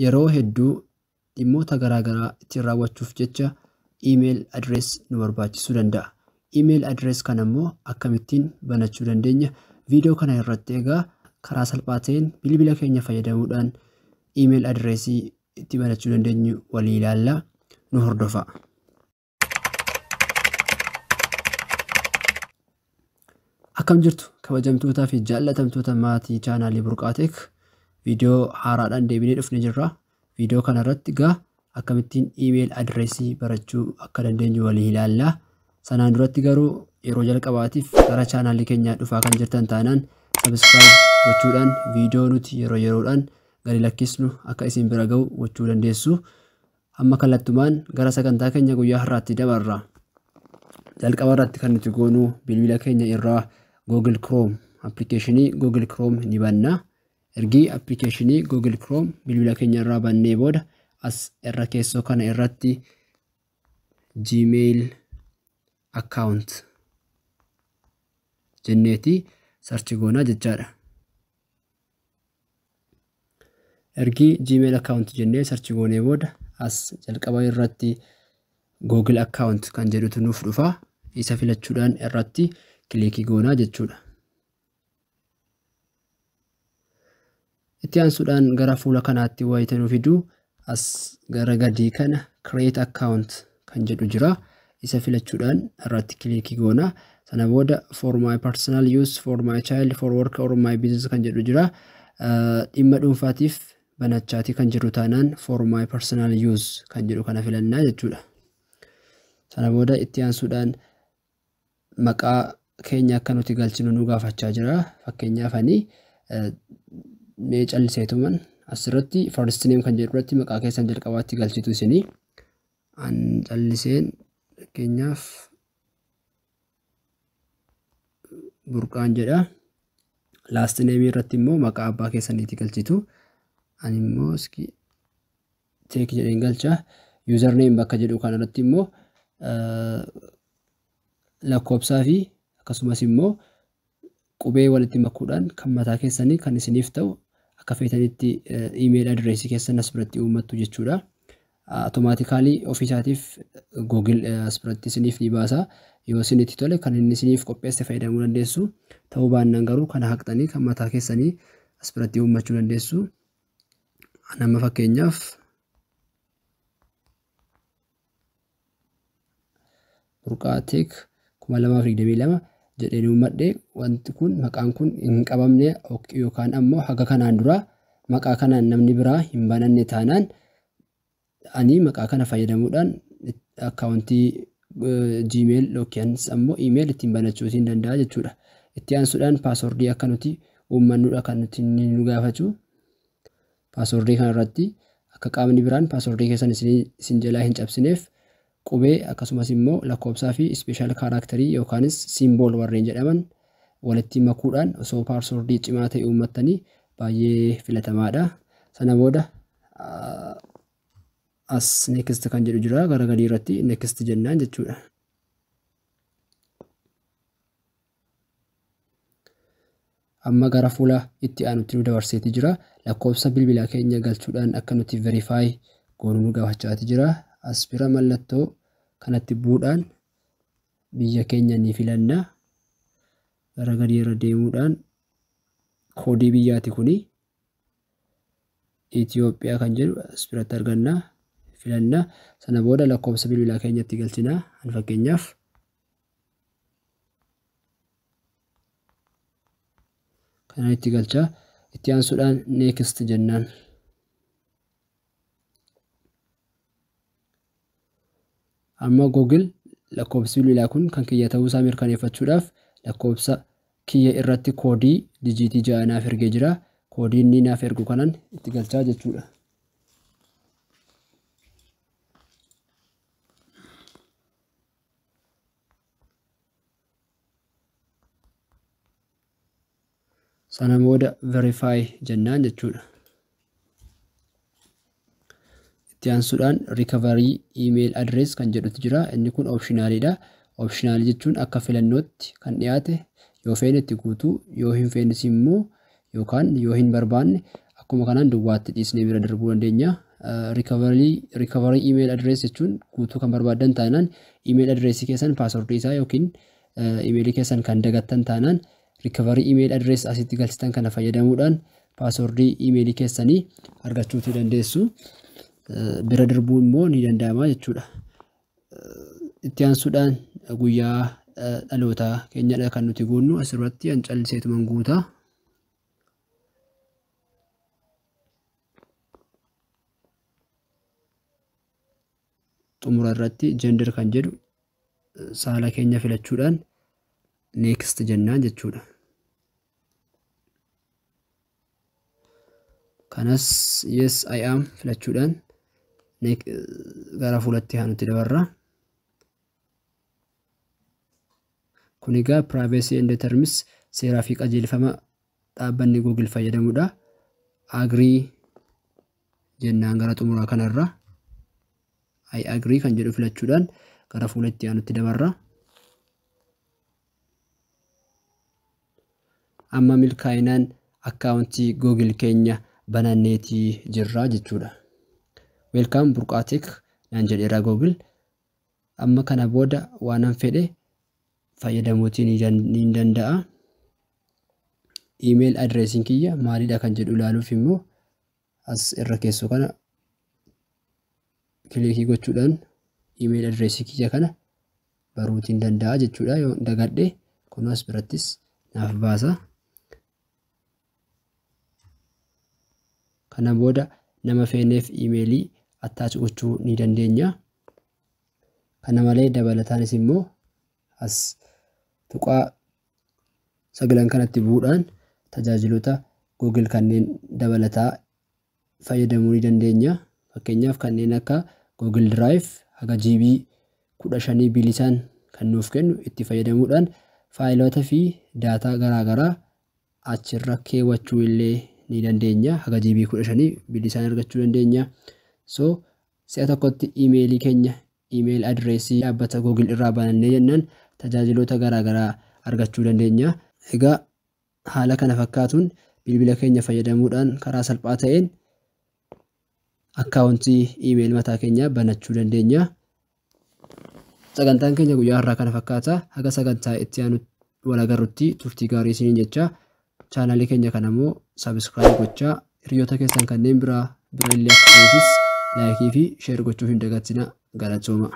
Yeroo hedduu dhimmoota garaagaraa ittiin raawwachuuf jecha email address nu barbaachisuu danda'a. Email address kana immoo akkamittiin banachuu dandeenya? Viidiyoo kana irratti egaa karaa salphaa ta'een bilbila keenya fayyadamuudhaan email addressii itti banachuu dandeenyu walii ilaalla. Nu hordofaa. Akkam jirtu kabajamtootaa fi jaallatamtoota maatii chaanaalii Burqaateek, viidiyoo haaraadhaan deebinee dhufnee jirra. Viidiyoo kana irratti egaa akkamittiin email addressii barachuu akka dandeenyu walii ilaalla. Sanaan duratti garuu yeroo jalqabaatiif gara chaanaalii keenyaa dhufaa kan jirtan taanaan subscribe gochuudhaan viidiyoo nuti yeroo yeroodhaan gadi lakkisnu akka isin bira ga'u gochuu dandeessu. Amma kallattumaan gara sagantaa keenya guyyaa har'aatti dabarra. Jalqaba irratti kan nuti goonu bilbila keenya irraa Google Chrome, appilikeeshinii Google Chrome ni banna. Ergi appilikeeshinii Google Chrome bilbila keenya irraa bannee booda as irra keessoo kana irratti Gmail account jenneeti search goonaa jechaadha. Ergi Gmail account jennee search goonee booda as jalqaba irratti Google account kan jedhutu nuuf dhufa. Isa filachuudhaan irratti kilikii goonaa jechuudha. Itti aansuudhaan gara fuula kanaatti wayita nu fidu as gara gadii kana create account kan jedhu jira. Isa filachuudhaan irratti kilikii goona. Sana booda for my personal use, for my child, for work or my business kan jedhu jira. Dhimma dhuunfaatiif banachaatii kan jiru taanaan for my personal use kan jedhu kana filannaa jechuudha. Sana booda itti aansuudhaan maqaa keenya akka nuti galchinu nu gaafachaa jira. Fakkeenyaaf ani mee calliseetuman asirratti first name kan jedhu irratti maqaa keessan jalqabaatti galchitu isinii. An calliseen fakkeenyaaf Burqaan jedha. Last name irratti immoo maqaa abbaa keessaniitti galchitu. Ani immoo iski teek jedheen galcha. Username bakka jedhu kanarratti immoo lakkoofsaa fi akkasumas immoo qubee walitti makuudhaan kan mataa keessanii kan isiniif ta'u akka feetanitti email address keessan as biratti uummattu jechuudha. Automaatikaalii ofiisaatiif Google as biratti isiniif ni baasa. Yoo isinitti tole kan inni isiniif qopheesse fayyadamuu dandeessu. Ta'uu baannaan garuu kana haqxanii kan mataa keessanii as biratti uummachuu dandeessu. Nama fakkeenyaaf Burqaateek 2022 jedheen uummadhe. Wanti kun maqaan kun hin qabamne yookaan ammoo haga kanaan dura maqaa kanaan namni biraa hin bananne taanaan ani maqaa kana fayyadamuudhaan akkaawuntii Gmail yookaan ammoo email ittiin banachuu hin danda'a jechuudha. Itti aansuudhaan paaswordii akka nuti uummannudha kan nuti nu gaafatu. Paaswordii kanarratti akka qaamni biraan paaswordii keessan isin jalaa hin cabsineef qubee akkasumas immoo lakkoofsaa fi ispeeshaal kaaraakterii yookaanis simbool warreen jedhaman walitti makuudhaan osoo paaswordii cimaa ta'e uummattanii baay'ee filatamaadha. Sana booda as next kan jedhu jira gara gadii irratti next jennaan jechuudha. Amma gara fuula itti aanutti nu dabarseeti jira. Lakkoofsa bilbilaa keenya galchuudhaan akka nuti verify goonu nu gaafachaati jira. As bira mallattoo kanatti bu'uudhaan biyya keenya ni filanna. Gara gadii irra deemuudhaan koodii biyyaati kuni Itoophiyaa kan jedhu as biratti arganna. Filanna. Sana booda lakkoofsa bilbilaa keenyatti galchina. An fakkeenyaaf kana itti galcha. Itti aansuudhaan next jennaan. Amma Google lakkoofsi bilbilaa kun kan kiyya ta'uu isaa mirkaneeffachuudhaaf lakkoofsa kiyya irratti koodii dijiitii 6 naaf ergee jira. Koodii inni naaf ergu kanan itti galchaa jechuudha. Sana booda verify jennaan jechuudha. Itti aansuudhaan recovery email address kan jedhutu jira. Inni kun optionaalidha. Optionaal jechuun akka filannootti kan dhiyaate yoo feene itti guutuu, yoo hin feenes immoo yookaan yoo hin barbaanne Akkuma kanaan duwwaatti dhiisnee bira darbuu dandeenya. Recovery email address jechuun guutuu kan barbaaddan taanaan email address keessan paaswordii isaa yookiin imeelii keessan kan dagattan taanaan recovery email address asitti galchitan kana fayyadamuudhaan paaswordii imeelii keessanii argachuutii dandeessu. Bira darbuu immoo ni danda'ama jechuudha. Itti aansuudhaan guyyaa dhalootaa keenyadha kan nuti guunnu asirratti an calliseetuman guutaa. Xumura irratti gender kan jedhu saala keenya filachuudhaan next jennaan jechuudha. Kanas yes I am filachuudhaan gara fuulatti aanutti dabarra. Kun egaa privacy and terms seeraa fi qajeelfama dhaabbanni Google fayyadamudha. Agree jennaan gara xumuraa kanarra. I agree kan jedhu filachuudhaan gara fuula itti aanutti dabarra. Amma milkaa'inaan akkaawuntii Google keenya bananneetii jirra jechuudha. Welcome Burqaatek naan jedheera Google. Amma kana booda waanan fedhe fayyadamuutii ni danda'a. Email addressiin kiyya maalidha kan jedhu ilaaluuf immoo as irra keessoo kana kilikii gochuudhaan email addressii kiyya kana baruutiin danda'a jechuudha. Yoo dagadhe kun as birattis naaf baasa. Kana booda nama feeneef imeelii attach gochuu ni dandeenya. Kana malee dabalataanis immoo as tuqaa sagalan kanatti bu'uudhaan tajaajiloota Google kanneen dabalataa fayyadamuu ni dandeenya. Fakkeenyaaf kanneen akka Google Drive haga GB 15 bilisaan kan nuuf kennu itti fayyadamuudhaan faayilota fi daataa garaagaraa achirra keewwachuu illee ni dandeenya. Haga GB 15 bilisaan argachuu dandeenya. So si'a tokkotti imeelii keenya email addressii dhaabbata Google irraa banannee jennaan tajaajiloota garaagaraa argachuu dandeenya. Egaa haala kana fakkaatuun bilbila keenya fayyadamuudhaan karaa salphaa ta'een akkaawuntii iimeeyil mataa keenyaa banachuu dandeenya. Sagantaan keenya guyyaa har'aa kana fakkaata. Haga sagantaa itti aanu wal agarrutti turtii gaarii isiniin jecha chaanaalii keenya kana immoo sabiskiraayib gochaa hiriyoota keessan kanneen biraa bira illee akka ta'uufis laayikii fi sheer gochuu hin dagatinaa. Galatooma.